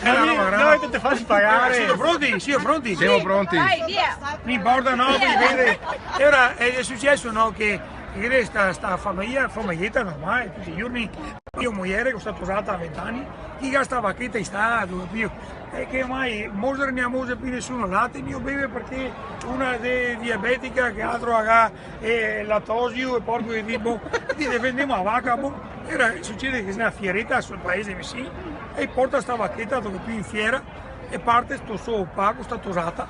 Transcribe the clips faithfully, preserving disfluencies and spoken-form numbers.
Eh, no, no, no, te fasi pagare. Sio pronti? Sio pronti? Semo pronti. Vai, via. No inporta, no, via. Parché vedi, e ora xe, xe suceso, no, che, che sta, sta fameja, famejeta normale, tuti i giorni, mia mojere, che xe stà tosà a vent'ani, che ga sta vacheta in stala, capìo? E che ormai mosere no mose pì nesuno late, no beve parché una xe diabetica, che l'altra ga e latosio e porco de dì, bon, e dise: "Vendemo la vaca", bon. Ora sucede che xe na fiereta sul paese visin, e i porta sta vacheta dove pì in fiera, e parte sto so pago, sta tosata,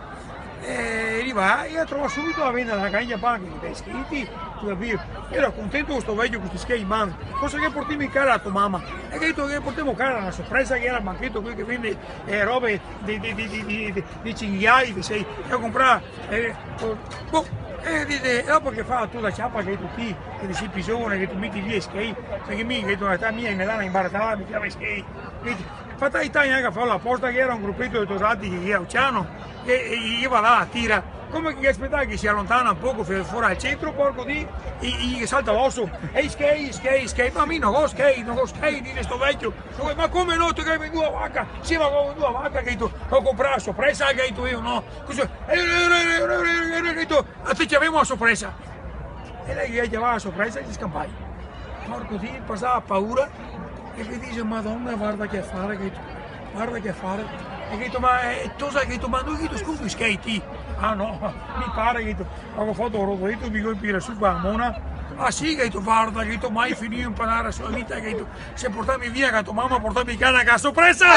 e riva, e la trova subito a vendar na canja pan, che i schei, ti capìo? Ero contento co sto vecio, co sti schei in man. "Cosa che portemo in casa a to mama?" E ga dito: "Che portemo a casa na sorpresa", che gera al bancheto, quel che vende, eh, robe de, de, de cinghiai, che xe, e go comprà, eh, oh, boh, e dise, e dopo che fa la to ciapa, che ti, che ti si pì giovane, che ti meti via i schei, parché mi, che ti, la mia me dà na inbaratada, mi tira i schei, vedi? Fata i tagli anca a farla aposta, che gera un grupeto de tosati che gera a Uciano, e, e i va là a tira. Come che i spetava che i se alontana un poco, fe-, fora dal centro, porco dì, i, i salta doso. "E i schei, i schei, i schei." "Ma mi no go schei, no go schei", dise sto vecio. "Ma come no, te che ga vendù la vaca?" "Sì, ma go vendù la vaca", che ti, "go comprà a sorpresa", che ti, "mi no." "Cosa?" "Eh, eh, eh, eh, eh", che ti, "a te ciavemo la sorpresa." E lei che ciavava la sorpresa, i xe scanpai. Porco dì, pasava paura, e che dise: "Madona, varda che afare", che ti, "varda che afare." E che ti, "Ma, eh, tosa", che ti, "ma no, che ti, sconto i schei, ti?" "Ah, no, mi pare", che ti, "go fato un rotoleto, mi go inpirà su qua a mona." "Ah, sì?" che ti, "Varda", che ti, "mai finìo inpanare la so vita", che ti, "se portami via, che to mama portami in casa, che la sorpresa!"